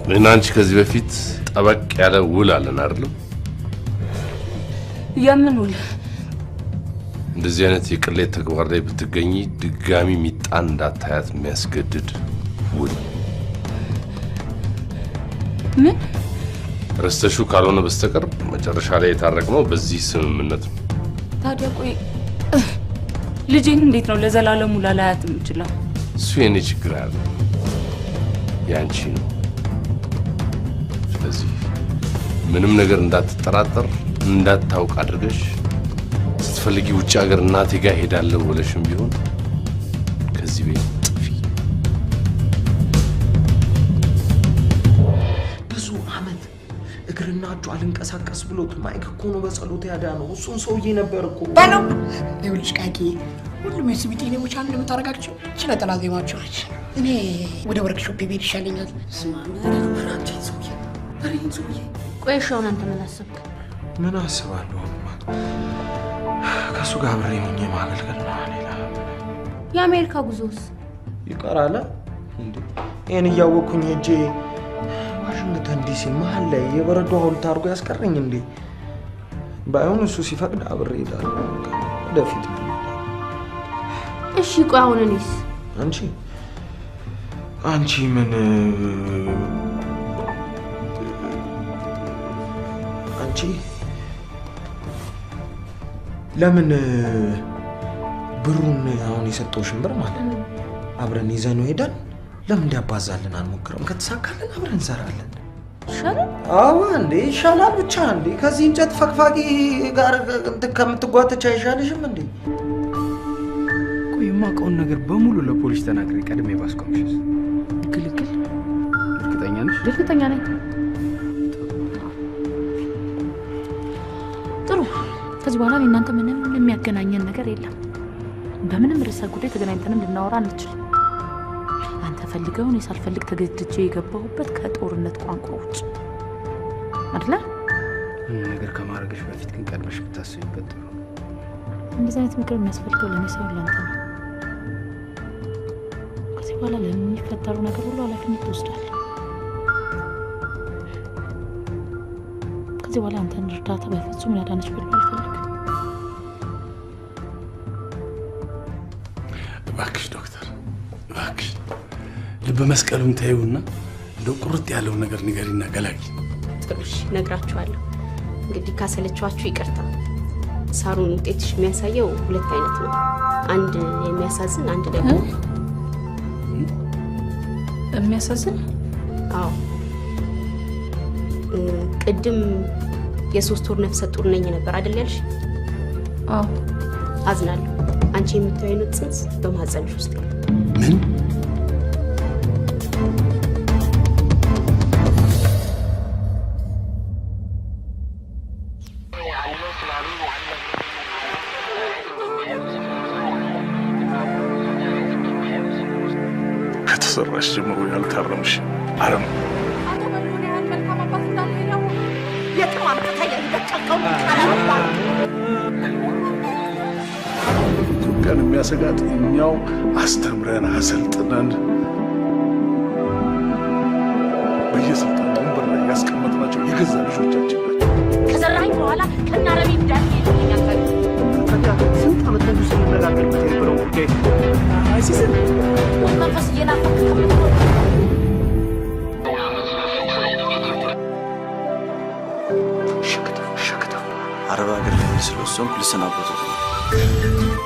እኔና አንቺ ከዚህ በፊት ጠበቅ ያለ ውል አለን አይደለም? የምን ውል? እንደዚህ አይነት የቅሌት ተግባር ላይ ብትገኚ ድጋሚ ሚጣን እንዳታያት የሚያስገድድ ውል። ምን? ረስተሽው ካልሆነ በስተቀር መጨረሻ ላይ የታረቅነው በዚህ ስምምነት ነው። ታዲያ ቆይ ልጄን እንዴት ነው ለዘላለሙ ላላያት የምችለው? እሱ የኔ ችግር አይደለም፣ ያንቺ ነው። ስለዚህ ምንም ነገር እንዳትጠራጠር እንዳታውቅ አድርገሽ ስትፈልጊ ውጭ ሀገር እናቴ ጋር ሄዳለሁ ብለሽም ቢሆን ከዚህ ቤት ጥፊ። ብዙ አመት እግርና እጁ አልንቀሳቀስ ብሎት ማይክ እኮ ነው በጸሎት ያዳነው። እሱን ሰውዬ ነበር እኮ በለው። ይኸውልሽ ቃቂ፣ ሁሉም የሱ ቢጤ ሌቦች አንድ የምታደርጋቸው እቺ ነጠላ ዜማቸው ነች። እኔ ወደ ወርክሾፕ ቤት ይሻለኛል። ቆይ እሺ፣ አሁን አንተ ምን አሰብክ? ምን አስባለሁ? ከእሱ ጋር አብሬ ሆኜ ማገልገል ነው። ሌላ የአሜሪካ ጉዞስ ይቀራል እንዴ? ይሄን እያወቅኩኝ ሄጄ ዋሽንግተን ዲሲ መሀል ላይ የበረዶ ሐውልት አድርጎ ያስቀረኝ እንዴ? ባይሆን እሱ ሲፈቅድ አብሬ እሄዳለሁ። ወደፊት። እሺ ቆይ አሁን እኔስ? አንቺ ምን አንቺ ለምን ብሩን አሁን የሰጠውሽን ብር ማለት ነው አብረን ይዘነው ሄደን ለምን እንዲያባዛልን አንሞክርም? ከተሳካልን አብረን እንሰራለን። ይሻላል። አዎ እንዴ ይሻላል። ብቻ እንዴ ከዚህ እንጨት ፈቅፋቂ ጋር እንትን ከምትጓተች አይሻልሽም እንዴ? ቆይ የማውቀውን ነገር በሙሉ ለፖሊስ ተናግሬ ቀድሜ ባስቆምሽስ? ግልግል። እርግጠኛ ነሽ? እርግጠኛ ነኝ። ጥሩ። ከዚህ በኋላ እናንተ ምንም የሚያገናኘን ነገር የለም። በምንም ርዕሰ ጉዳይ ተገናኝተንም ልናወራ አንችልም። አንተ ፈልገው እኔ ሳልፈልግ ተገድጄ የገባሁበት ከጦርነት ቋንቋ ውጭ አይደለ? ምንም ነገር ከማድረግሽ በፊት ግን ቀድመሽ ብታስቢበት ጥሩ። እንደዚህ አይነት ምክር የሚያስፈልገው ለእኔ ሳይሆን ለአንተ ነው። ከዚህ በኋላ ለሚፈጠሩ ነገር ሁሉ ኃላፊነት ትወስዳለህ። ከዚህ በኋላ አንተን እርዳታ በፍጹም ሊያዳነች ብሎ አልፈልግም። እባክሽ ዶክተር እባክሽ ልበ መስቀሉን ተይውና እንደው ቁርጥ ያለው ነገር ንገሪና ገላጊ። ጥሩ እሺ፣ እነግራችኋለሁ። እንግዲህ ካሰለችኋችሁ ይቅርታ። ሳሩን ውጤትሽ የሚያሳየው ሁለት አይነት ነው። አንድ የሚያሳዝን፣ አንድ ደግሞ የሚያሳዝን። አዎ ቅድም የ3 ወር ነፍሰ ጡር ነኝ ነበር አይደል ያልሽ? አዎ። አዝናለሁ። አንቺ የምታየው አይነት ጽንስ በማህፀንሽ ውስጥ የለም። ምን? ከተሰራሽ ጀምሮ ያልታረምሽ አረም። ኢትዮጵያን የሚያሰጋት እኛው አስተምረን አሰልጥነን በየስልጣን ወንበር ላይ ያስቀመጥናቸው የገዛ ልጆቻችን ናቸው። ከዘራኝ በኋላ ከናረቢ እንዳልሄድ ስንት ዓመት ሙሉ ስንነጋገርበት የነበረው ጉዳይ አይሲስን መንፈስ እየናፈቅ ከምትኖር አረብ ሀገር ለመሄድ ስለወሰንኩ ልሰናበትዎት ነው።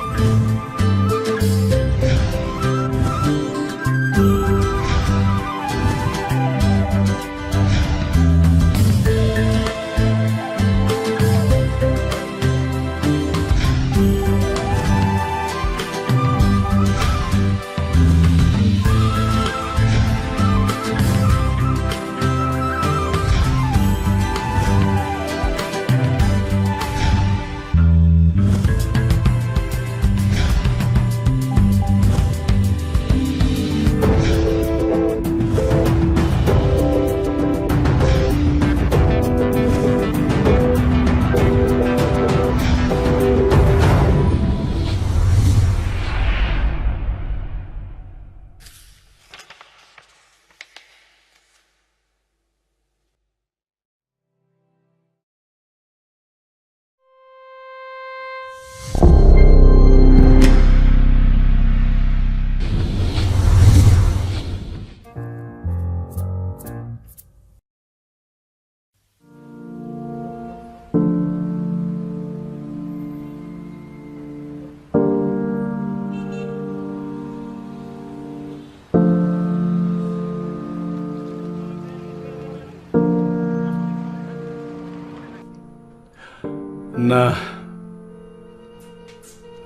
እና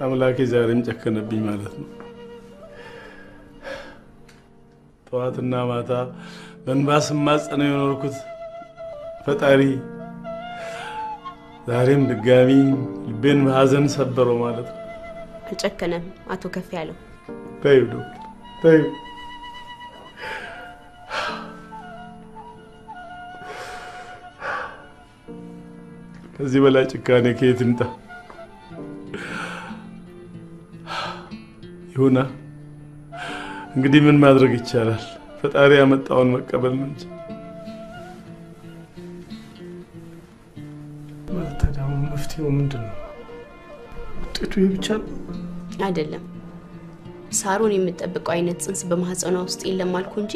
አምላኬ ዛሬም ጨከነብኝ ማለት ነው። ጠዋትና ማታ በእንባ ስማጸነው የኖርኩት ፈጣሪ ዛሬም ድጋሚ ልቤን በሀዘን ሰበረው ማለት ነው። አልጨከነም አቶ ከፍ ያለው። ተይው ዶክተር ተይው። ከዚህ በላይ ጭካኔ ከየት ይምጣ? ይሁና እንግዲህ ምን ማድረግ ይቻላል? ፈጣሪ ያመጣውን መቀበል ነው እንጂ። ታዲያ አሁን መፍትሄው ምንድን ነው? ውጤቱ ይህ ብቻ ነው? አይደለም። ሳሮን የምትጠብቀው አይነት ጽንስ በማህፀኗ ውስጥ የለም አልኩ እንጂ።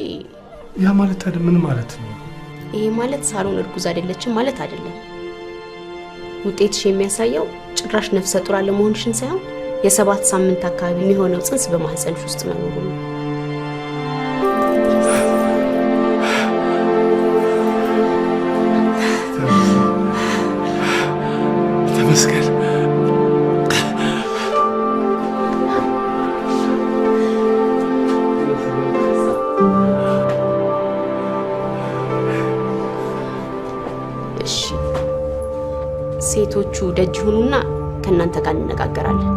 ያ ማለት ታዲያ ምን ማለት ነው? ይሄ ማለት ሳሮን እርጉዝ አይደለችም ማለት አይደለም። ውጤትሽ የሚያሳየው ጭራሽ ነፍሰ ጡር አለመሆንሽን ሳይሆን የ7 ሳምንት አካባቢ የሚሆነው ጽንስ በማህፀንሽ ውስጥ መኖሩ ነው። ተመስገን። እሺ ሴቶቹ ደጅ ሁኑና ከእናንተ ጋር እንነጋገራለን።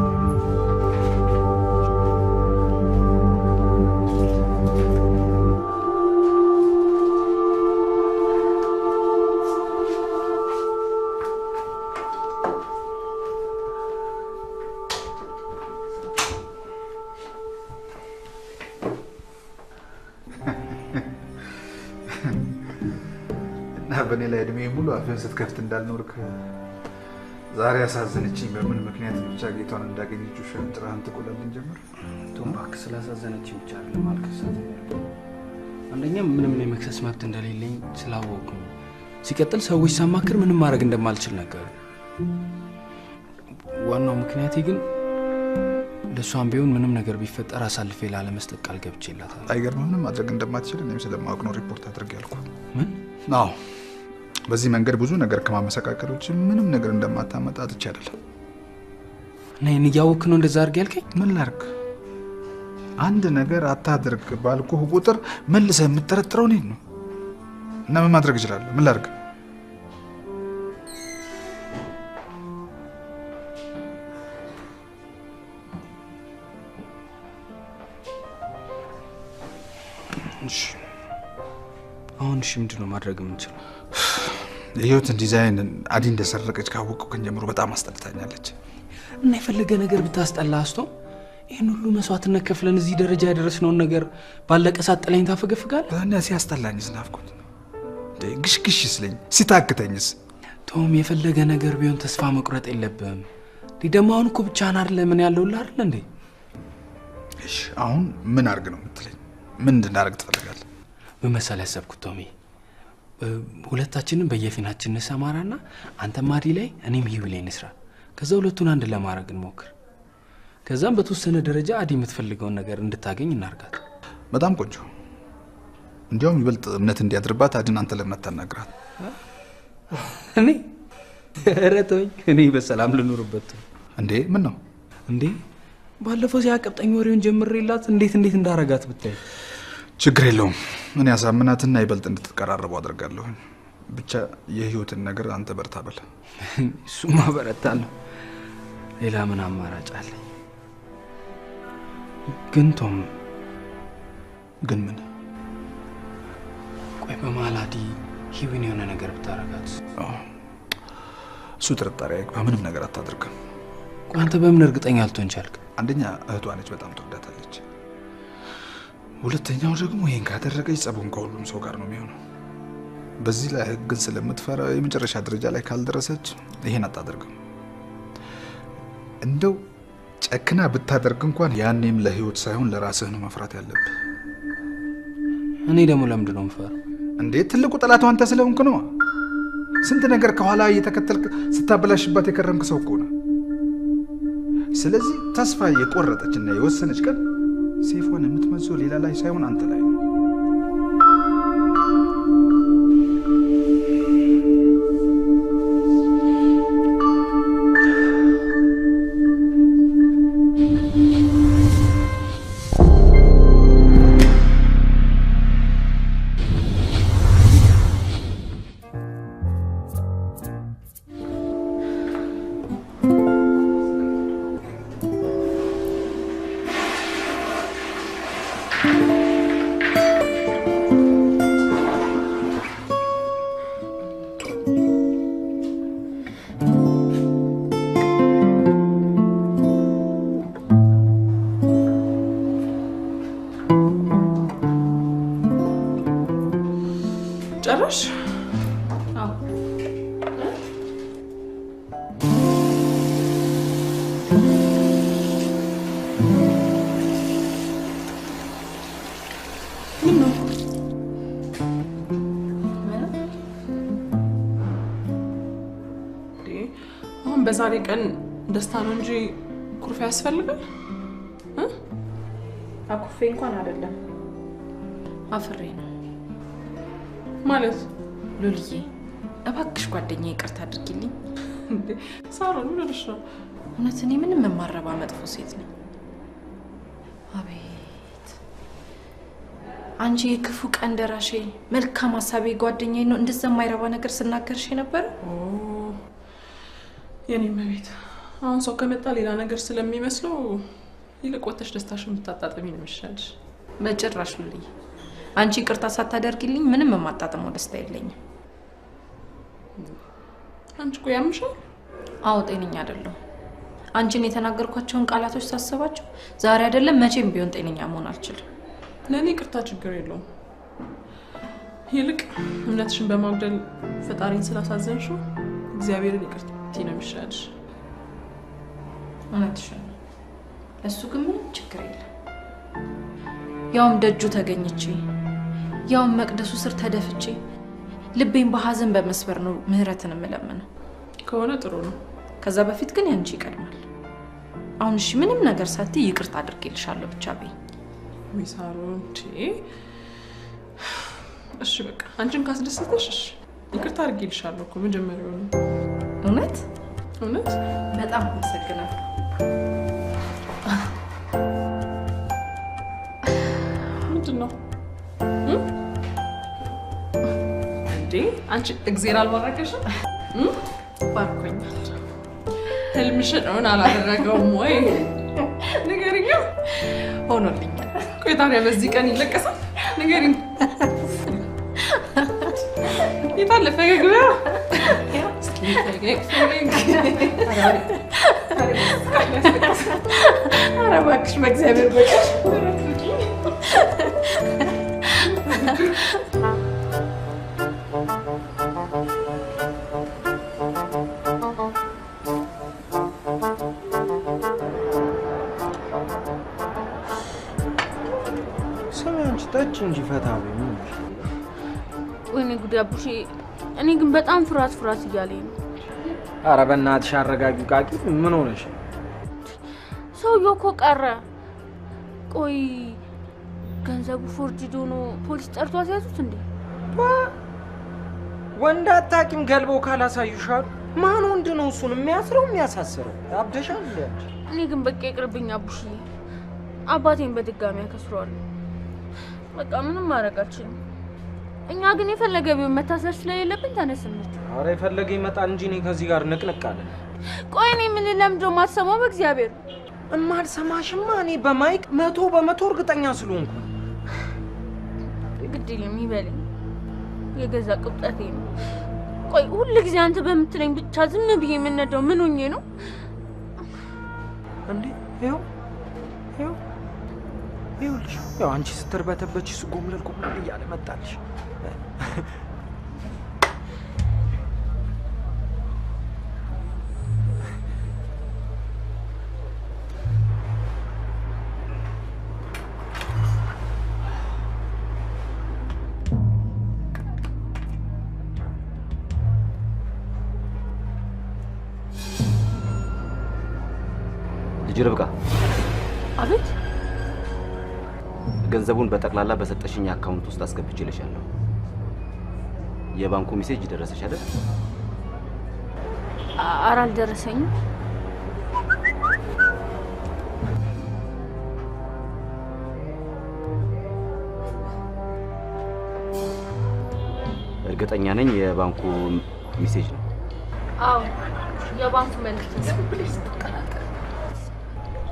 እና በእኔ ላይ እድሜ ሙሉ አፍህን ስትከፍት እንዳልኖርክ ዛሬ ያሳዘነችኝ በምን ምክንያት ብቻ ጌቷን እንዳገኘች ውሻ ጥራህን ትቆላልን ጀመር። ቶም እባክህ ስላሳዘነችኝ ብቻ አይደለም አልከሳትም ያልኩህ። አንደኛ ምንም የመክሰስ መብት እንደሌለኝ ስላወቅኩ ነው። ሲቀጥል ሰዎች ሳማክር ምንም ማድረግ እንደማልችል ነገሩ። ዋናው ምክንያቴ ግን ለእሷም ቢሆን ምንም ነገር ቢፈጠር አሳልፌ ላለመስጠት ቃል ገብቼላታለሁ። አይገርምም? ምንም ማድረግ እንደማትችል እኔም ስለማወቅ ነው ሪፖርት አድርግ ያልኩህ። ምን? አዎ በዚህ መንገድ ብዙ ነገር ከማመሰቃቀል ውጭ ምንም ነገር እንደማታመጣ አጥቼ አይደለም። እና ይሄን እያወቅህ ነው እንደዛ አድርግ ያልከኝ? ምን ላድርግ? አንድ ነገር አታድርግ ባልኩህ ቁጥር መልሰህ የምትጠረጥረው እኔን ነው። እና ምን ማድረግ እችላለሁ? ምን ላድርግ? እሺ አሁን እሺ ምንድን ነው ማድረግ የምንችለው? የህይወትን ዲዛይን አዲ እንደሰረቀች ካወቅኩ ቀን ጀምሮ በጣም አስጠልታኛለች። እና የፈለገ ነገር ብታስጠላ አስቶ ይህን ሁሉ መስዋዕትነት ከፍለን እዚህ ደረጃ ያደረስነውን ነገር ባለቀ ሰዓት ጥለኸኝ ታፈገፍጋለህ? እና ሲያስጠላኝስ ናፍቆት ግሽግሽ ስለኝ ሲታክተኝስ? ቶም የፈለገ ነገር ቢሆን ተስፋ መቁረጥ የለብህም። ደግሞ አሁን እኮ ብቻህን አይደለም ምን ያለውልህ አይደል እንዴ? እሺ አሁን ምን አድርግ ነው የምትለኝ? ምን እንድናደርግ ትፈልጋለህ? ምን መሰለህ ያሰብኩት ቶሚ፣ ሁለታችንም በየፊናችን እንሰማራና አንተም አዲ ላይ እኔም ሂዊ ላይ እንስራ። ከዛ ሁለቱን አንድ ለማድረግ እንሞክር። ከዛም በተወሰነ ደረጃ አዲ የምትፈልገውን ነገር እንድታገኝ እናርጋት። በጣም ቆንጆ። እንዲያውም ይበልጥ እምነት እንዲያድርባት አዲን አንተ ለምን አታናግራት? እኔ ኧረ ተወኝ፣ እኔ በሰላም ልኑርበት። እንዴ ምን ነው እንዴ? ባለፈው ሲያቀብጠኝ ወሬውን ጀምሬላት እንዴት እንዴት እንዳረጋት ብታይ። ችግር የለውም እኔ አሳምናትና ይበልጥ እንድትቀራረቡ አደርጋለሁ። ብቻ የህይወትን ነገር አንተ በርታ በል። እሱማ በረታለሁ። ሌላ ምን አማራጭ አለኝ? ግን ቶም፣ ግን ምን? ቆይ በመሀል አዲ ሂዊን የሆነ ነገር ብታረጋት? እሱ ጥርጣሬ አይግባ፣ ምንም ነገር አታድርግም። ቆይ አንተ በምን እርግጠኛ ልትሆን ቻልክ? አንደኛ እህቷ ነች፣ በጣም ትወዳታለች። ሁለተኛው ደግሞ ይሄን ካደረገች ጸቡን ከሁሉም ሰው ጋር ነው የሚሆነው። በዚህ ላይ ህግን ስለምትፈራ የመጨረሻ ደረጃ ላይ ካልደረሰች ይሄን አታደርግም። እንደው ጨክና ብታደርግ እንኳን ያኔም ለህይወት ሳይሆን ለራስህ ነው መፍራት ያለብህ። እኔ ደግሞ ለምንድን ነው የምፈራው? እንዴ ትልቁ ጠላቷ አንተ ስለሆንክ ነው። ስንት ነገር ከኋላ እየተከተልክ ስታበላሽባት የከረምክ ሰው እኮ ነህ። ስለዚህ ተስፋ የቆረጠችና የወሰነች ቀን ሴፏን የምትመዘው ሌላ ላይ ሳይሆን አንተ ላይ ነው። ጨረሽ? አዎ። ምን ነው? አሁን በዛሬ ቀን ደስታ ነው እንጂ ኩርፊያ ያስፈልጋል? አኩርፌ እንኳን አይደለም፣ አፍሬ ነው። ማለት ሉልዬ እባክሽ ጓደኛዬ ይቅርታ አድርጊልኝ። እንዴ ሳሮን ምን ሆነሽ ነው? እውነት እኔ ምንም የማረባ መጥፎ ሴት ነኝ። አቤት አንቺ የክፉ ቀን ደራሼ፣ መልካም ሀሳቤ ጓደኛዬ ነው እንደዛ የማይረባ ነገር ስናገርሽ የነበረ። የኔ እመቤት፣ አሁን ሰው ከመጣ ሌላ ነገር ስለሚመስለው ይልቅ ወጥተሽ ደስታሽን ብታጣጥሚ ነው የሚሻልሽ። በጭራሽ ሉልዬ፣ አንቺ ይቅርታ ሳታደርጊልኝ ምንም የማጣጥመው ደስታ የለኝም። አንቺ እኮ ያምሻል። አዎ ጤነኛ አይደለሁም። አንቺን የተናገርኳቸውን ቃላቶች ሳስባቸው ዛሬ አይደለም መቼም ቢሆን ጤነኛ መሆን አልችልም። ለእኔ ይቅርታ ችግር የለውም። ይልቅ እምነትሽን በማጉደል ፈጣሪን ስላሳዘንሽው እግዚአብሔርን ይቅርታ ነው የሚሻልሽ። እውነትሽን ነው። እሱ ግን ምንም ችግር የለም። ያውም ደጁ ተገኝቼ ያውም መቅደሱ ስር ተደፍቼ ልቤን በሀዘን በመስበር ነው ምህረትን የምለምነው። ከሆነ ጥሩ ነው። ከዛ በፊት ግን ያንቺ ይቀድማል። አሁን እሺ ምንም ነገር ሳትይ ይቅርታ አድርጌልሻለሁ ብቻ በይኝ። ወይ ሳሮን፣ እሺ በቃ አንቺን ካስደሰተሽ እሺ ይቅርታ አድርጌልሻለሁ እኮ መጀመሪያው ነው። እውነት እውነት በጣም አመሰግናለሁ። ምንድን ነው እንዴ? አንቺ እግዜር አልባረከሽም? ባርኮኛል። ህልምሽን እውን አላደረገውም ወይ? ንገሪኝ። ሆኖልኛል። ቆይ ታዲያ በዚህ ቀን ይለቀሳል? ንገሪኝ። የታለ ፈገግ በያ? እስኪ ፈገግ ፈገግ። ኧረ እባክሽ በእግዚአብሔር በቃሽ። ስሚ አንቺ ጠጪ እንጂ ፈታ በይ። ምን ሆነሽ? ወይኔ ጉዴ አቡሼ፣ እኔ ግን በጣም ፍርሃት ፍርሃት እያለኝ ነው። ኧረ በእናትሽ አረጋጊው ቃቂ። ምን ሆነሽ? ሰውየው እኮ ቀረ። ቆይ ገንዘቡ forged ሆኖ ፖሊስ ጠርቶ አስያዙት እንዴ? ወንድ አታውቂም ገልበው ካላሳዩሽ አሉ። ማን ወንድ ነው እሱን የሚያስረው የሚያሳስረው? አብደሻል እንዴ አንቺ? እኔ ግን በቃ ይቅርብኝ አቡሽዬ፣ አባቴን በድጋሚ አከስረዋለሁ። በቃ ምንም ማድረግ አልችልም። እኛ ግን የፈለገ ቢሆን መታሰር ስለሌለብን ተነስ እንሂድ። ኧረ የፈለገ ይመጣል እንጂ እኔ ከዚህ ጋር ንቅንቅ አለ። ቆይ እኔ ምን ለምንድነው የማትሰማው? በእግዚአብሔር እማልሰማሽማ እኔ በማይክ 100% እርግጠኛ ስለሆንኩ። ግድ የለም ይበለኝ፣ የገዛ ቅብጠቴ ነው። ቆይ ሁል ጊዜ አንተ በምትለኝ ብቻ ዝም ብዬ የምነዳው ምን ሆኜ ነው እንዴ? ይኸው ይኸው ይኸውልሽ፣ ያው አንቺ ስትርበተበች እሱ ጎምለል ጎምለል እያለ መጣልሽ። ልጅ ርብቃ። አቤት። ገንዘቡን በጠቅላላ በሰጠሽኝ account ውስጥ አስገብቼልሻለሁ። የባንኩ message ደረሰሽ አይደል? ኧረ አልደረሰኝም። እርግጠኛ ነኝ የባንኩ message ነው። አዎ የባንኩ መልዕክት ነው።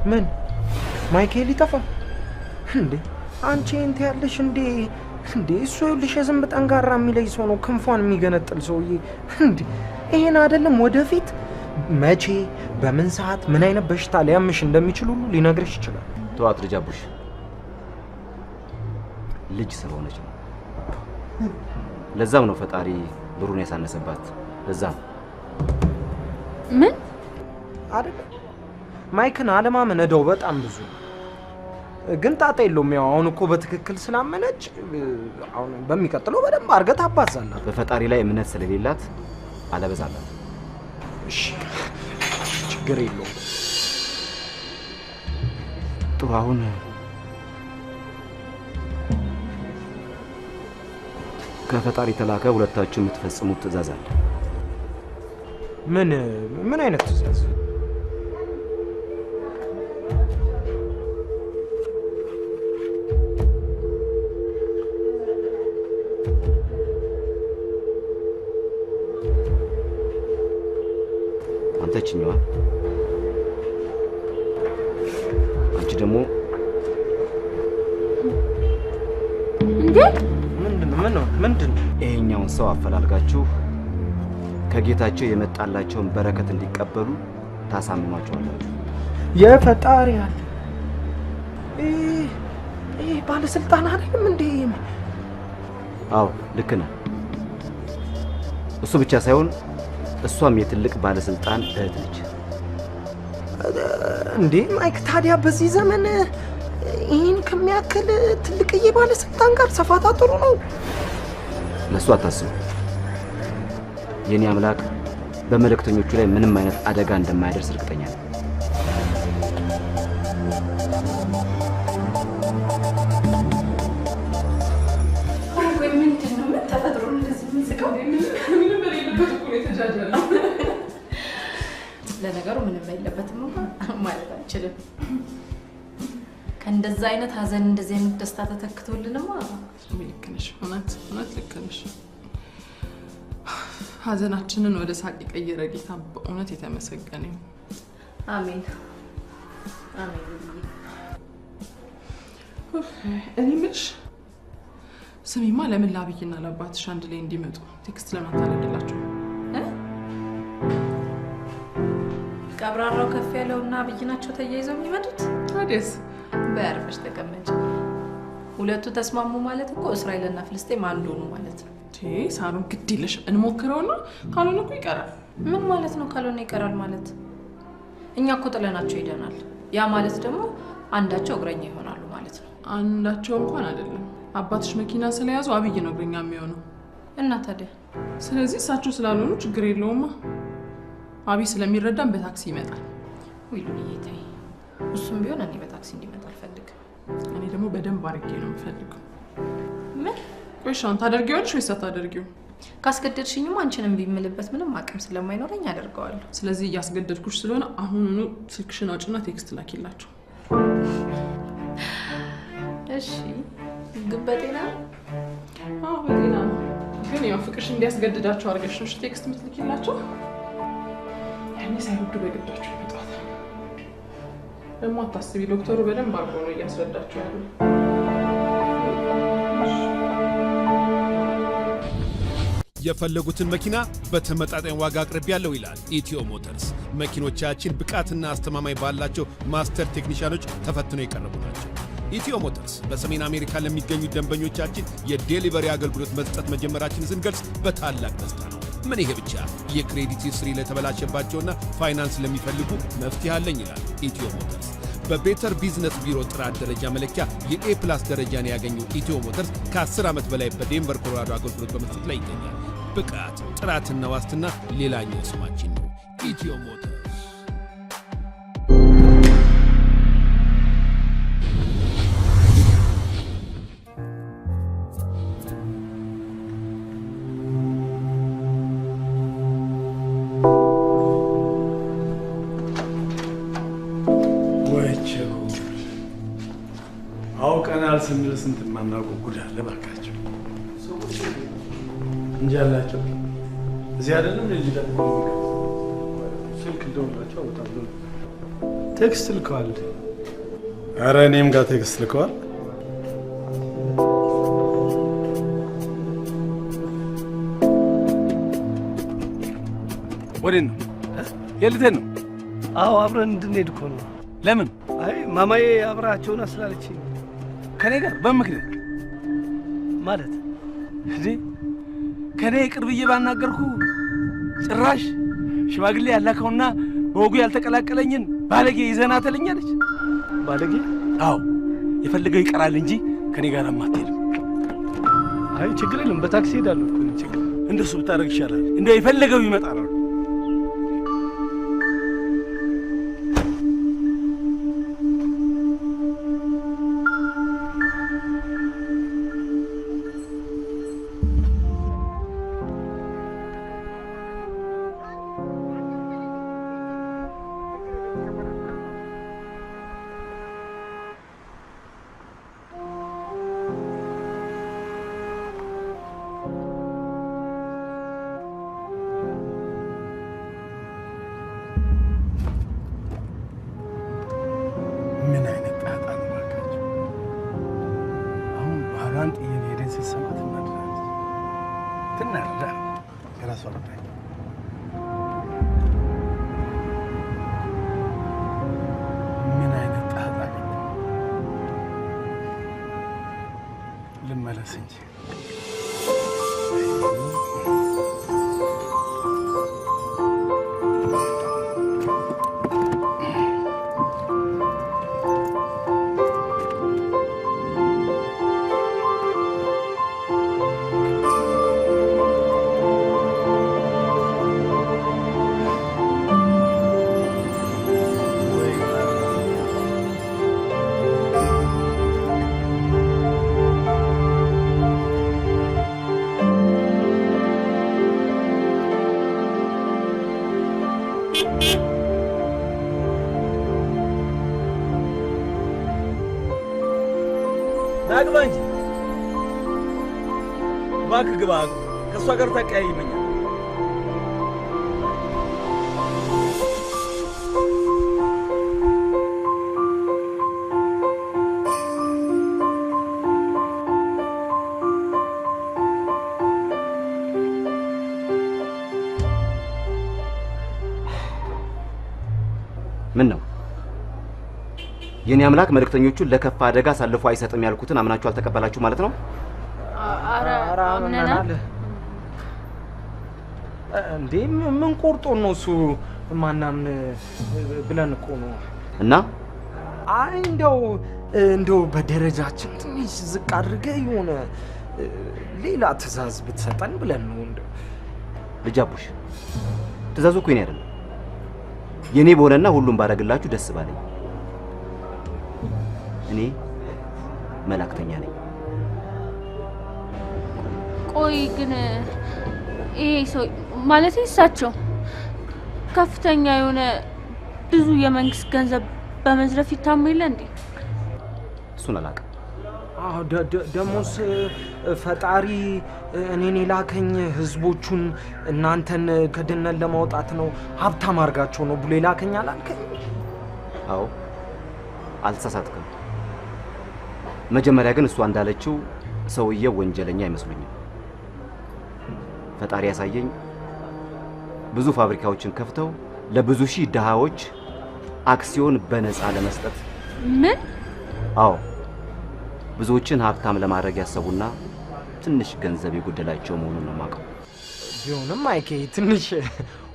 ምን ማይኬል ይጠፋ እንዴ? አንቺ እንት ያለሽ እንዴ? እንዴ እሱ ይኸውልሽ የዝንብ ጠንጋራ የሚለይ ሰው ነው፣ ክንፏን የሚገነጥል ሰውዬ። እንዴ ይሄን አይደለም ወደፊት መቼ በምን ሰዓት ምን አይነት በሽታ ሊያምሽ እንደሚችል ሁሉ ሊነግርሽ ይችላል። ተዋት ልጅ አቡሽ፣ ልጅ ስለሆነች ነው። ለዛም ነው ፈጣሪ ብሩን ያሳነሰባት። ለዛም ምን አይደል ማይክን አለማመን እዳው በጣም ብዙ ግን ጣጣ የለውም። ያው አሁን እኮ በትክክል ስላመነች አሁን በሚቀጥለው በደንብ አድርገህ ታባዛላት። በፈጣሪ ላይ እምነት ስለሌላት አለበዛላት። እሺ ችግር የለውም። ጥሩ አሁን ከፈጣሪ ተላከ ሁለታችሁ የምትፈጽሙት ትዕዛዝ አለ። ምን ምን አይነት ትዕዛዝ? አንተ እችኛዋ፣ አንቺ ደግሞ እንዴ ምንድን ይሄኛውን ሰው አፈላልጋችሁ ከጌታቸው የመጣላቸውን በረከት እንዲቀበሉ ታሳምኗቸዋላችሁ። የፈጣሪ ያለ ይህ ባለስልጣን አይደለም እንዴ? አዎ ልክ ነህ። እሱ ብቻ ሳይሆን እሷም የትልቅ ባለስልጣን እህት ነች። እንዴ ማይክ፣ ታዲያ በዚህ ዘመን ይህን ከሚያክል ትልቅዬ ባለስልጣን ጋር ሰፋታ ጥሩ ነው። ለእሱ አታስቡ። የኔ አምላክ በመልእክተኞቹ ላይ ምንም አይነት አደጋ እንደማያደርስ እርግጠኛ ነኝ። ምንድን ነው? ምን ተፈጥሮ ነው እንደዚህ የምንስቀው? ምንም በሌለበት እኮ ነው የተጃጃለው። ለነገሩ ምንም የለበትም እንኳን ማለት አንችልም። ከእንደዛ አይነት ሀዘን እንደዚህ አይነት ደስታ ተተክቶልንማ። ልክ ነሽ፣ እውነት እውነት ልክ ነሽ። ሀዘናችንን ወደ ሳቅ የቀየረ ጌታ በእውነት የተመሰገነ ይሁን። አሜን አሜን። እኔ የምልሽ ስሚማ፣ ለምን ለአብይና ለአባትሽ አንድ ላይ እንዲመጡ text ለምን አታደርጊላቸው? ቀብራራው ከፍ ያለውና አብይ ናቸው ተያይዘው የሚመጡት። ታዲያስ በያርፈሽ ተቀመጭ። ሁለቱ ተስማሙ ማለት እኮ እስራኤልና ፍልስጤም አንድ ሆኑ ማለት ነው። ሳሩን ግድ የለሽም፣ እንሞክረውና ካልሆነ እኮ ይቀራል። ምን ማለት ነው ካልሆነ ይቀራል ማለት? እኛ እኮ ጥለናቸው ሄደናል። ያ ማለት ደግሞ አንዳቸው እግረኛ ይሆናሉ ማለት ነው። አንዳቸው እንኳን አይደለም። አባትሽ መኪና ስለያዙ አብይ ነው እግረኛ የሚሆነው። እና ታዲያ ስለዚህ እሳቸው ስላልሆኑ ችግር የለውማ። አብይ ስለሚረዳን በታክሲ ይመጣል። ውይ ሉልዬ ተይ፣ እሱም ቢሆን እኔ በታክሲ እንዲመጣ አልፈልግም። እኔ ደግሞ በደንብ አድርጌ ነው የምፈልገው። ምን? ቆይ እሺ፣ አሁን ታደርጊዋለሽ ወይስ አታደርጊውም? ካስገደድሽኝማ አንቺንም ቢምልበት ምንም አቅም ስለማይኖረኝ አደርገዋለሁ። ስለዚህ እያስገደድኩሽ ስለሆነ አሁኑኑ ስልክሽን አውጭና text ላኪላቸው። እሺ፣ ግን በጤና አዎ፣ በጤና ነው። ግን ያው ፍቅርሽ እንዲያስገድዳቸው አድርገሽ ነው text የምትልኪላቸው። ያኔ ሳይወዱ በግዳቸው ይመጣል። ደግሞ አታስቢ፣ ዶክተሩ በደንብ አድርጎ ነው እያስረዳቸው ያለው። የፈለጉትን መኪና በተመጣጣኝ ዋጋ አቅርቤያለሁ ይላል ኢትዮ ሞተርስ። መኪኖቻችን ብቃትና አስተማማኝ ባላቸው master ቴክኒሻኖች ተፈትነው የቀረቡ ናቸው። ኢትዮ ሞተርስ በሰሜን አሜሪካ ለሚገኙ ደንበኞቻችን የ delivery አገልግሎት መስጠት መጀመራችንን ስንገልጽ በታላቅ ደስታ ነው። ምን ይሄ ብቻ፣ የ credit history ለተበላሸባቸውና ፋይናንስ ለሚፈልጉ መፍትሄ አለኝ ይላል ኢትዮ ሞተርስ። በ Better Business Bureau ጥራት ደረጃ መለኪያ የ A plus ደረጃን ያገኘው ኢትዮ ሞተርስ ከ10 ዓመት በላይ በዴንቨር ኮሎራዶ አገልግሎት በመስጠት ላይ ይገኛል። ብቃት፣ ጥራትና ዋስትና ሌላኛው ስማችን ነው። ኢትዮ ሞተርስ። አውቀናል ስንል ስንት የማናውቀው ጉድ አለ። እባካቸው እንጂ አላቸው እዚህ አይደለም ስልክ ልደውልላቸው በጣም text ልከዋል። ኧረ እኔም ጋር text ልከዋል። ወዴት ነው? የት ነው? አዎ አብረን እንድንሄድ እኮ ነው። ለምን? አይ ማማዬ አብራቸውን አስላለችኝ። ከኔ ጋር በምን ምክንያት ማለት? እንዴ ከኔ ይቅር ብዬ ባናገርኩ ጭራሽ ሽማግሌ ያላከውና በወጉ ያልተቀላቀለኝን ባለጌ ይዘና ተለኛለች። ባለጌ? አዎ የፈለገው ይቀራል እንጂ ከኔ ጋር አማትሄድም። አይ ችግር የለም፣ በታክሲ ሄዳለሁ እኮ እኔ ችግር እንደሱ ብታደርግ ይሻላል። እንደው የፈለገው ይመጣል። ምን አይነት ጣጣ ነው ባካችሁ! አሁን ባሏን ጥዬ መሄዴን ስትሰማ ትናደዳለች። ትናደዳ የራሷ ጉዳይ። ምን አይነት ጣጣ ገባ! ልመለስ እንጂ። ናግባ እንጂ እባክህ ግባ። ከእሷ ጋር ታቀያይመኛል። ምን ነው የኔ አምላክ መልእክተኞቹን ለከፋ አደጋ አሳልፎ አይሰጥም ያልኩትን አምናችሁ አልተቀበላችሁ ማለት ነው? አረ አምነናል። እንዴ ምን ቆርጦ ነው እሱ ማናምን ብለን እኮ ነው። እና አይ እንደው በደረጃችን ትንሽ ዝቅ አድርገህ የሆነ ሌላ ትዕዛዝ ብትሰጠን ብለን ነው። እንደው ልጅ አቡሽ ትዕዛዙ እኮ የኔ አይደለም። የኔ በሆነና ሁሉም ባረግላችሁ ደስ ባለኝ። እኔ መላእክተኛ ነኝ። ቆይ ግን ይሄ ሰው ማለት እሳቸው ከፍተኛ የሆነ ብዙ የመንግስት ገንዘብ በመዝረፍ ይታሙ የለ እንዴ? እሱን አላውቅም። አዎ ደሞስ ፈጣሪ እኔን የላከኝ ህዝቦቹን እናንተን ከድህነት ለማውጣት ነው፣ ሀብታም አድርጋቸው ነው ብሎ የላከኝ አላልከኝ? አዎ አልተሳሳትክም። መጀመሪያ ግን እሷ እንዳለችው ሰውየው ወንጀለኛ አይመስሉኝም። ፈጣሪ ያሳየኝ ብዙ ፋብሪካዎችን ከፍተው ለብዙ ሺህ ድሃዎች አክሲዮን በነፃ ለመስጠት። ምን? አዎ ብዙዎችን ሀብታም ለማድረግ ያሰቡና ትንሽ ገንዘብ የጎደላቸው መሆኑን ነው የማውቀው። ቢሆንም አይኬ ትንሽ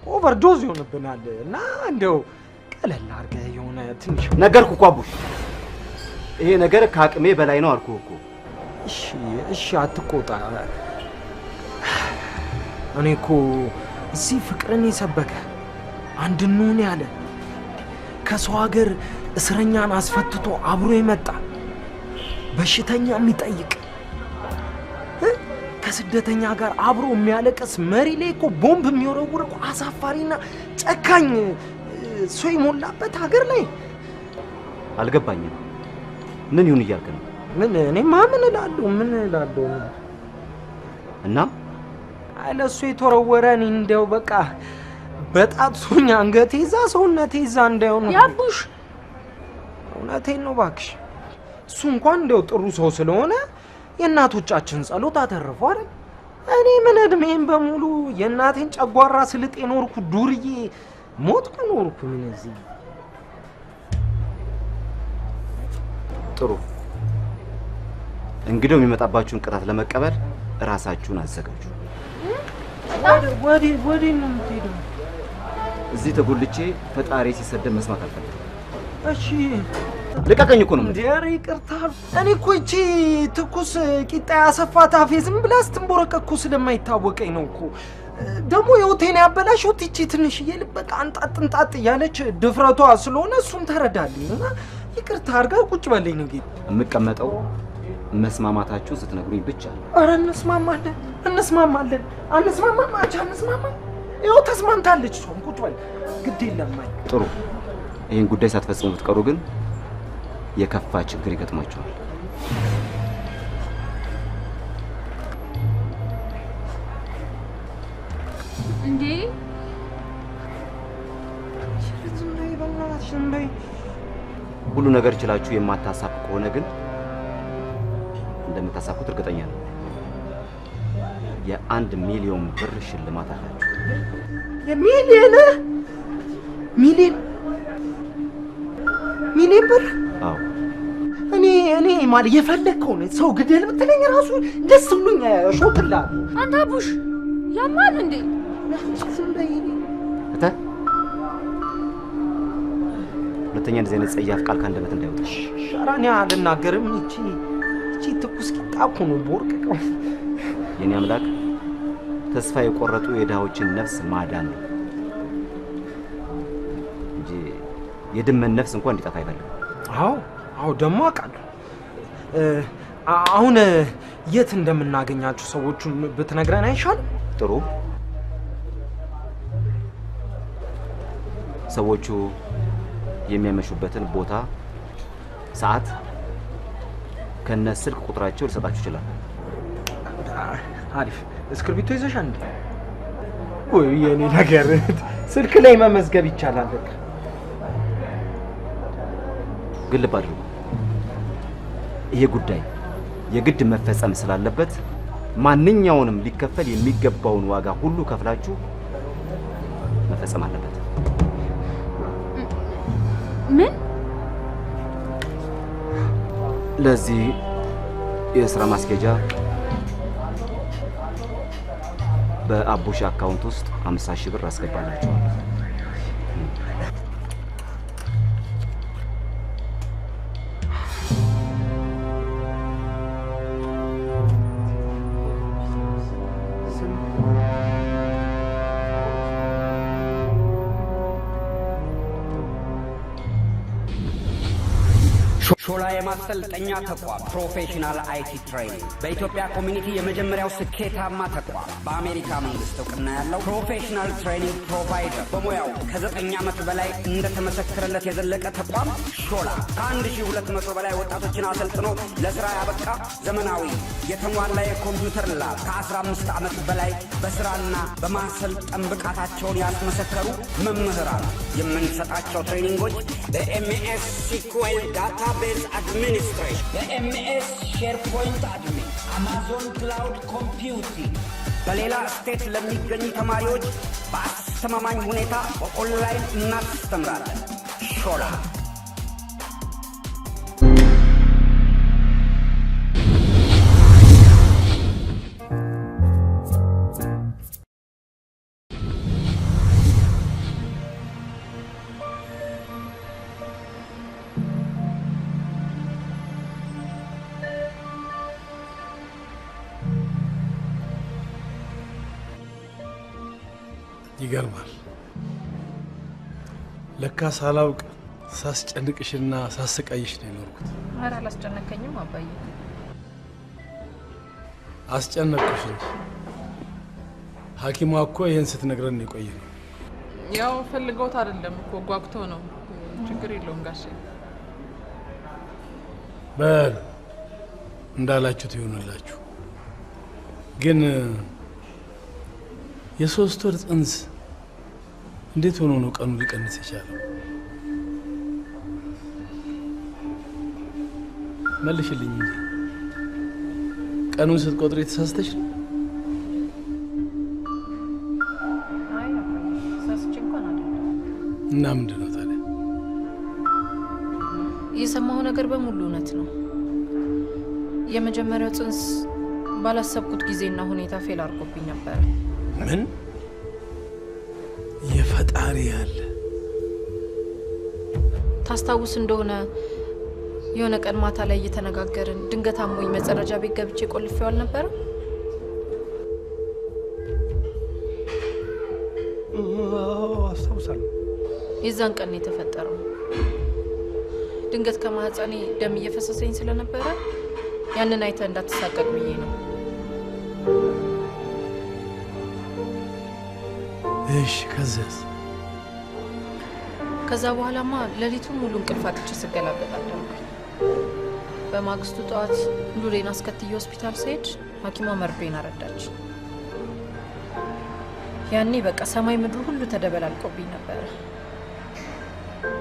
overdose ይሆንብናል እና እንደው ቀለል አድርገህ የሆነ ትንሽ ነገርኩህ እኮ አቡሽ፣ ይሄ ነገር ከአቅሜ በላይ ነው አልኩህ እኮ። እሺ እሺ አትቆጣ። እኔ እኮ እዚህ ፍቅርን የሰበከ አንድ እንሁን ያለ ከሰው ሀገር እስረኛን አስፈትቶ አብሮ የመጣ በሽተኛ የሚጠይቅ ከስደተኛ ጋር አብሮ የሚያለቅስ መሪ ላይ እኮ ቦምብ የሚወረውር እኮ አሳፋሪና ጨካኝ ሰው የሞላበት ሀገር ላይ አልገባኝም። ምን ይሁን እያልክ ነው? ምን እኔማ ምን እላለሁ ምን እላለሁ? እና አይ ለእሱ የተወረወረ እኔ እንደው በቃ በጣጥሶኝ አንገቴ ይዛ ሰውነቴ ይዛ እንዳይሆን። ያቡሽ እውነቴን ነው እባክሽ። እሱ እንኳን እንደው ጥሩ ሰው ስለሆነ የእናቶቻችን ጸሎት አተረፈው አይደል? እኔ ምን እድሜን በሙሉ የእናቴን ጨጓራ ስልጥ የኖርኩ ዱርዬ ሞትኩ ኖርኩ። ምን እዚህ ጥሩ እንግዲህ የሚመጣባችሁን ቅጣት ለመቀበል ራሳችሁን አዘጋጁ። ወዴት ወዴት ነው የምትሄደው? እዚህ ተጎልቼ ፈጣሪ ሲሰደብ መስማት አልፈልግም። እሺ ልቀቀኝ እኮ ነው እንዴ! ኧረ ይቅርታ። እኔ እኮ ይቺ ትኩስ ቂጣ ያሰፋት አፌ ዝም ብላ ስትንቦረቀቅ እኮ ስለማይታወቀኝ ነው እኮ። ደግሞ ህይወቴን ያበላሸሁት ይቺ ትንሽዬ ልብ በቃ እንጣጥ እንጣጥ እያለች ድፍረቷ ስለሆነ እሱን ተረዳልኝ እና ይቅርታ አድርገህ ቁጭ በለኝ። ንጌ የምቀመጠው መስማማታችሁን ስትነግሩኝ ብቻ ነው። ኧረ እንስማማለን፣ እንስማማለን። አንስማማም? አንቺ አንስማማም? ይኸው ተስማምታለች። እሷም ቁጭ በል፣ ግድ የለም። አይ ጥሩ። ይህን ጉዳይ ሳትፈጽሙ ብትቀሩ ግን የከፋ ችግር ይገጥማችኋል። እንዴ ዝም በይ በእናትሽ፣ ዝም በይ። ሁሉ ነገር ችላችሁ የማታሳኩ ከሆነ ግን እንደምታሳኩት እርግጠኛ ነኝ። የ1 ሚሊዮን ብር ሽልማት አላችሁ። የሚሊዮን ሚሊዮን ሚሊዮን ብር? አዎ። እኔ ማለት የፈለግከውን ሰው ግደል ብትለኝ ራሱ ደስ ብሎኝ እሾትልሃለሁ። አንተ አቡሽ ያማል እንዴ? ዝም በይ። እተ ሁለተኛ እንደዚህ አይነት ጸያፍ ቃል ከአንደበት እንዳይወጣ። ኧረ እኔ አልናገርም። ይቺ ትኩስ ቂጣ እኮ ነው ቦርቅቀው። የኔ አምላክ ተስፋ የቆረጡ የድሃዎችን ነፍስ ማዳን ነው እንጂ የድመን ነፍስ እንኳን እንዲጠፋ አይፈልግም። አዎ አዎ፣ ደግሞ አውቃለሁ። አሁን የት እንደምናገኛቸው ሰዎቹን ብትነግረን አይሻልም? ጥሩ። ሰዎቹ የሚያመሹበትን ቦታ፣ ሰዓት ከነ ስልክ ቁጥራቸው ሊሰጣችሁ ይችላል። አሪፍ። እስክርቢቶ ይዘሻል እንዴ? ወይ የኔ ነገር ስልክ ላይ መመዝገብ ይቻላል። በቃ ግን ልብ አድርጉ፣ ይሄ ጉዳይ የግድ መፈጸም ስላለበት ማንኛውንም ሊከፈል የሚገባውን ዋጋ ሁሉ ከፍላችሁ መፈጸም አለበት። ምን? ለዚህ የስራ ማስኬጃ በአቡሽ account ውስጥ 50 ሺህ ብር አስገባላችኋለሁ። ሾላ የማሰልጠኛ ተቋም professional IT training በኢትዮጵያ community የመጀመሪያው ስኬታማ ተቋም፣ በአሜሪካ መንግስት እውቅና ያለው professional training provider፣ በሙያው ከ9 ዓመት በላይ እንደተመሰከረለት የዘለቀ ተቋም ሾላ ከ1200 በላይ ወጣቶችን አሰልጥኖ ለስራ ያበቃ ዘመናዊ የተሟላ የኮምፒውተር lab፣ ከ15 ዓመት በላይ በስራና በማሰልጠን ብቃታቸውን ያስመሰከሩ መምህራን። የምንሰጣቸው training ኦች በ MS SQL database administration፣ በ MS SharePoint admin፣ Amazon cloud computing፣ በሌላ state ለሚገኙ ተማሪዎች በአስተማማኝ ሁኔታ በኦንላይን እናስተምራለን። ሾላ። ይገርማል። ለካ ሳላውቅ ሳስጨንቅሽና ሳሰቃይሽ ነው የኖርኩት። ኧረ አላስጨነከኝም አባዬ። አስጨነቅኩሽ እንጂ። ሐኪሟ እኮ ይህን ስትነግረን የቆየ ነው። ያው ፈልገውት አይደለም እኮ፣ ጓጉተው ነው። ችግር የለውም ጋሼ። በሉ እንዳላችሁት ይሆንላችሁ። ግን የ3 ወር ጽንስ እንዴት ሆኖ ነው ቀኑ ሊቀንስ የቻለው? መልሽልኝ እንጂ፣ ቀኑን ስትቆጥሪ የተሳስተሽ ነው? አይ አባዬ፣ ተሳስቼ እንኳን አይደለም። እና ምንድን ነው ታዲያ? የሰማው ነገር በሙሉ እውነት ነው። የመጀመሪያው ጽንስ ባላሰብኩት ጊዜና ሁኔታ fail አድርጎብኝ ነበረ። ምን የፈጣሪ ያለ። ታስታውስ እንደሆነ የሆነ ቀን ማታ ላይ እየተነጋገርን ድንገት አሞኝ መጸዳጃ ቤት ገብቼ ቆልፌው አልነበረም? አስታውሳለሁ። የዛን ቀን ነው የተፈጠረው። ድንገት ከማህፀኔ ደም እየፈሰሰኝ ስለነበረ ያንን አይተህ እንዳትሳቀቅ ብዬ ነው። እሺ ከዛስ? ከዛ በኋላማ ሌሊቱን ሙሉ እንቅልፍ አጥቼ ስገላበጥ አደርኩኝ። በማግስቱ ጠዋት ሉሌን አስከትዬ ሆስፒታል ስሄድ ሐኪሟ መርዶዬን አረዳች። ያኔ በቃ ሰማይ ምድሩ ሁሉ ተደበላልቆብኝ ነበረ።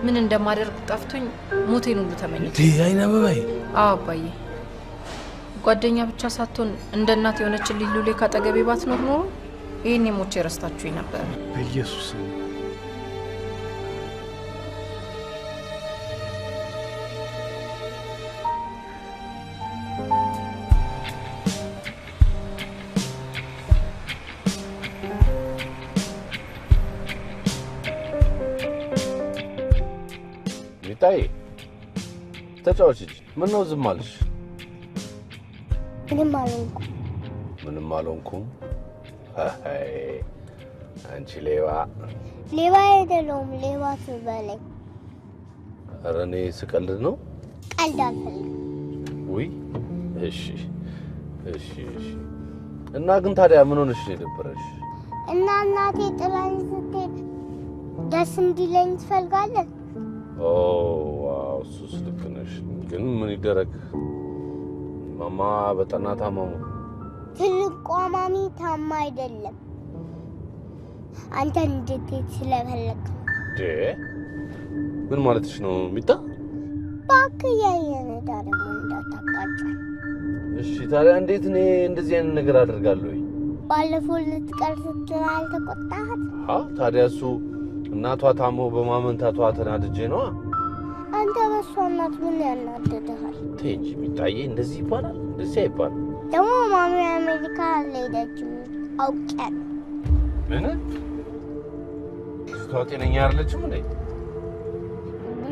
ምን እንደማደርግ ጠፍቶኝ ሞቴን ሁሉ ተመኘሁ። አይን አበባዬ። አዎ አባዬ፣ ጓደኛ ብቻ ሳትሆን እንደ እናት የሆነችልኝ ሉሌ ካጠገቤ ባትኖር ኖሮ ይሄኔ ሞቼ ረስታችሁኝ ነበር። በኢየሱስ ሚጣዬ ተጫወች እንጂ ምነው ዝም አልሽ? ምንም አልሆንኩም። ምንም አልሆንኩም? አይ አንቺ ሌባ። ሌባ አይደለሁም፣ ሌባ ትበለኝ። ኧረ እኔ ስቀልድ ነው። ቀልድ አልፈልግም። ውይ እሺ እሺ እሺ። እና ግን ታዲያ ምን ሆነሽ ነው የደበረሽ? እና እናቴ ጥላኝ ስትሄድ ደስ እንዲለኝ ትፈልጋለህ? ኦ wow፣ እሱስ ልክ ነሽ። ግን ምን ይደረግ፣ ማማ በጠና ታመሙ። ትልቋ ማሚ ታማ አይደለም፣ አንተ እንድትሄድ ስለፈለክ ነው። ምን ማለትሽ ነው ሚጣ? እባክህ እያየነዳ ደግሞ እንዳታቃጭል። እሺ ታዲያ እንዴት እኔ እንደዚህ አይነት ነገር አደርጋለሁ? ባለፈው ልትቀር ስትል አልተቆጣሃት? አዎ ታዲያ እሱ እናቷ ታሞ በማመንታቷ ተናድጄ ነዋ። አንተ በሷ እናት ምን ያናድድሃል? ተይ እንጂ ሚጣዬ፣ እንደዚህ ይባላል? እንደዚህ አይባልም። ደግሞ ማሚ አሜሪካ አልሄደችም አውቄያለሁ። ምን? እሷ ጤነኛ አይደለችም እንዴ?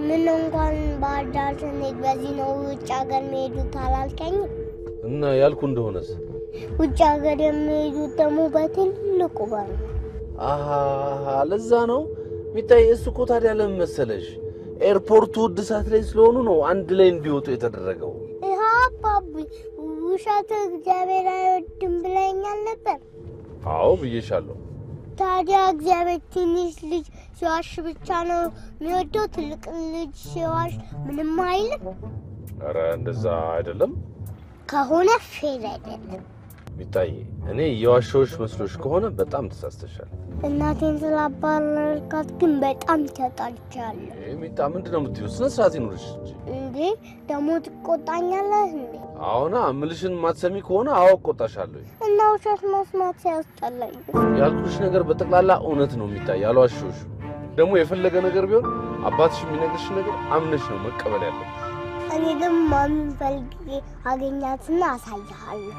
ምን እንኳን ባህር ዳር ስንሄድ በዚህ ነው ውጭ ሀገር የሚሄዱት አላልከኝም? እና ያልኩ እንደሆነስ? ውጭ ሀገር የሚሄዱት ደግሞ በትልቁ በር ነው። አሃ ለዛ ነው ሚጣዬ። እሱ እኮ ታዲያ ለምን መሰለሽ ኤርፖርቱ እድሳት ላይ ስለሆኑ ነው አንድ ላይ እንዲወጡ የተደረገው። ይሄ አባቢ ውሸት እግዚአብሔር አይወድም ብለኸኛል ነበር። አዎ ብዬሻለሁ። ታዲያ እግዚአብሔር ትንሽ ልጅ ሲዋሽ ብቻ ነው የሚወደው? ትልቅ ልጅ ሲዋሽ ምንም አይልም? ኧረ እንደዛ አይደለም። ከሆነ fair አይደለም። ሚጣዬ እኔ የዋሸሁሽ መስሎሽ ከሆነ በጣም ተሳስተሻል። እናቴን ስላባረርካት ግን በጣም ተጣልቻለሁ። ሚጣ ምንድን ነው የምትይው? ስነ ስርዓት ይኑርሽ እንጂ። እንዴ ደግሞ ትቆጣኛለህ እንዴ? አዎና እምልሽን ማትሰሚ ከሆነ አዎ እቆጣሻለሁ። እና ውሸት መስማት ሲያስጠላኝ። ያልኩሽ ነገር በጠቅላላ እውነት ነው ሚጣ፣ ያልዋሸሁሽ። ደግሞ የፈለገ ነገር ቢሆን አባትሽ የሚነግርሽ ነገር አምነሽ ነው መቀበል ያለብሽ። እኔ ደግሞ ማሚን ፈልጌ አገኛትና አሳይሃለሁ።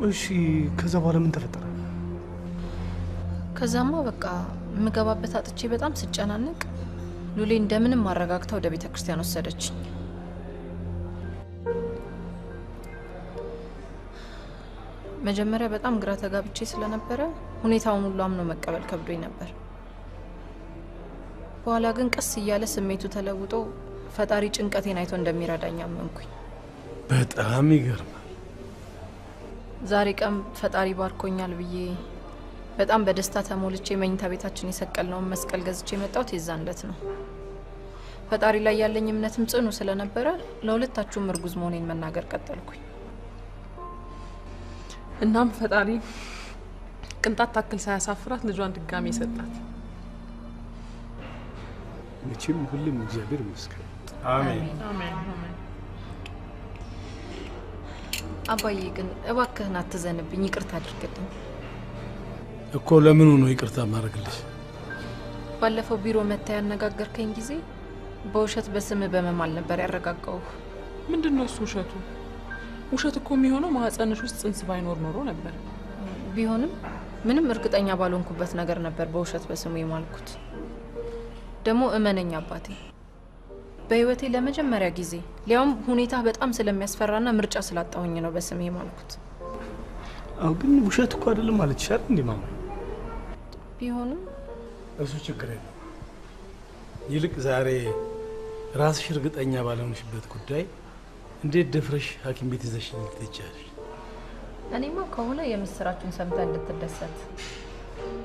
እሺ ከዛ በኋላ ምን ተፈጠረ? ከዛማ በቃ የምገባበት አጥቼ በጣም ስጨናነቅ ሉሌ እንደምንም አረጋግታ ወደ ቤተ ክርስቲያን ወሰደችኝ። መጀመሪያ በጣም ግራ ተጋብቼ ስለነበረ ሁኔታውን ሁሉ አምኖ መቀበል ከብዶኝ ነበር። በኋላ ግን ቀስ እያለ ስሜቱ ተለውጦ ፈጣሪ ጭንቀቴን አይቶ እንደሚረዳኝ አመንኩኝ። በጣም ይገርማል። ዛሬ ቀን ፈጣሪ ባርኮኛል ብዬ በጣም በደስታ ተሞልቼ መኝታ ቤታችን የሰቀልነውን መስቀል ገዝቼ የመጣሁት የዛን ዕለት ነው። ፈጣሪ ላይ ያለኝ እምነትም ጽኑ ስለነበረ ለሁለታችሁም እርጉዝ መሆኔን መናገር ቀጠልኩኝ። እናም ፈጣሪ ቅንጣት ታክል ሳያሳፍራት ልጇን ድጋሜ ሰጣት። መቼም ሁሌም እግዚአብሔር ይመስገን። አሜን አሜን አሜን። አባዬ ግን እባክህን አትዘንብኝ፣ ይቅርታ አድርግልኝ። እኮ ለምኑ ነው ይቅርታ ማድረግልሽ? ባለፈው ቢሮ መታ ያነጋገርከኝ ጊዜ በውሸት በስምህ በመማል ነበር ያረጋጋሁህ። ምንድነው እሱ ውሸቱ? ውሸት እኮ የሚሆነው ማህፀንሽ ውስጥ ጽንስ ባይኖር ኖሮ ነበር። ቢሆንም ምንም እርግጠኛ ባልሆንኩበት ነገር ነበር በውሸት በስሙ የማልኩት። ደግሞ እመነኝ አባቴ፣ በህይወቴ ለመጀመሪያ ጊዜ ሊያውም ሁኔታ በጣም ስለሚያስፈራና ምርጫ ስላጣሁኝ ነው በስሜ የማልኩት። አው ግን ውሸት እኮ አይደለም ማለት ይሻላል እንዴ ማማ? ቢሆንም እሱ ችግር የለም። ይልቅ ዛሬ ራስሽ እርግጠኛ ባልሆንሽበት ጉዳይ እንዴት ደፍረሽ ሐኪም ቤት ይዘሽኝ ልትሄጃለሽ? እኔማ ከሆነ የምስራችሁን ሰምተህ እንድትደሰት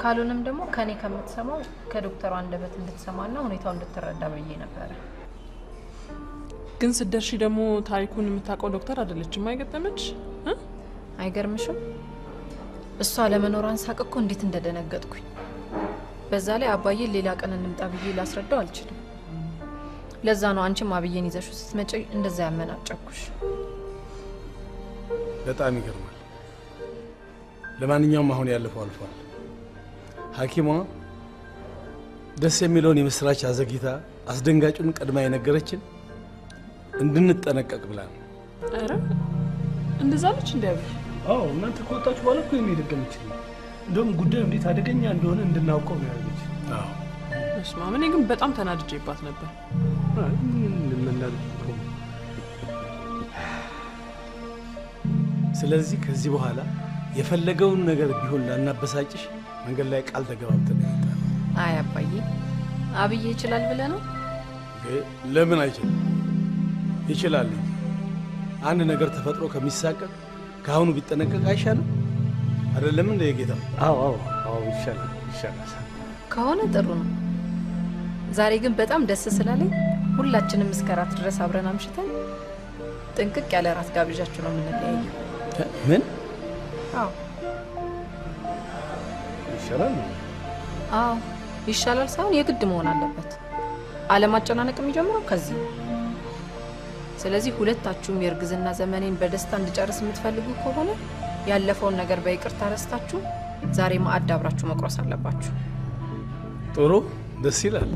ካልሆነም ደግሞ ከኔ ከምትሰማው ከዶክተሩ አንደበት እንድትሰማና ሁኔታው እንድትረዳ ብዬ ነበር። ግን ስትደርሺ ደግሞ ታሪኩን የምታውቀው ዶክተር አይደለችም አይገጠመች? አይገርምሽም? እሷ ለመኖሯን ሳቅ እኮ እንዴት እንደደነገጥኩኝ። በዛ ላይ አባዬን ሌላ ቀን እንምጣ ብዬ ላስረዳው አልችልም። ለዛ ነው አንቺም አብዬን ይዘሽው ስትመጪ እንደዛ ያመናጨኩሽ። በጣም ይገርማል። ለማንኛውም አሁን ያለፈው አልፏል። ሐኪሟ ደስ የሚለውን የምስራች አዘግይታ አስደንጋጩን ቀድማ የነገረችን እንድንጠነቀቅ ብላ ነው። ኧረ እንደዛ አለች እንዴ አብይ? አዎ፣ እናንተ ከወጣችሁ በኋላ እኮ ነው የደገመችልን። እንደውም ጉዳዩ እንዴት አደገኛ እንደሆነ እንድናውቀው ነው ያደረገች። አዎ። በስመ አብ፣ እኔ ግን በጣም ተናድጄባት ነበር። ስለዚህ ከዚህ በኋላ የፈለገውን ነገር ቢሆን ላናበሳጭሽ መንገድ ላይ ቃል ተገባብተን ነው የመጣነው። አይ አባዬ፣ አብዬ ይችላል ብለህ ነው? ለምን አይችልም? ይችላል እንጂ። አንድ ነገር ተፈጥሮ ከሚሳቀቅ ከአሁኑ ቢጠነቀቅ አይሻልም? አይደለም እንደ የጌታ? አዎ አዎ አዎ፣ ይሻላል ይሻላል። ከሆነ ጥሩ ነው። ዛሬ ግን በጣም ደስ ስላለኝ ሁላችንም እስከ ራት ድረስ አብረን አምሽተን ጥንቅቅ ያለ ራት ጋብዣችሁ ነው የምንለያየው። ምን? አዎ ይሻላል። አዎ ይሻላል ሳይሆን የግድ መሆን አለበት። አለማጨናነቅ የሚጀምረው ከዚህ ነው። ስለዚህ ሁለታችሁም የእርግዝና ዘመኔን በደስታ እንድጨርስ የምትፈልጉ ከሆነ ያለፈውን ነገር በይቅርታ ረስታችሁ ዛሬ ማዕድ አብራችሁ መቁረስ አለባችሁ። ጥሩ፣ ደስ ይላል።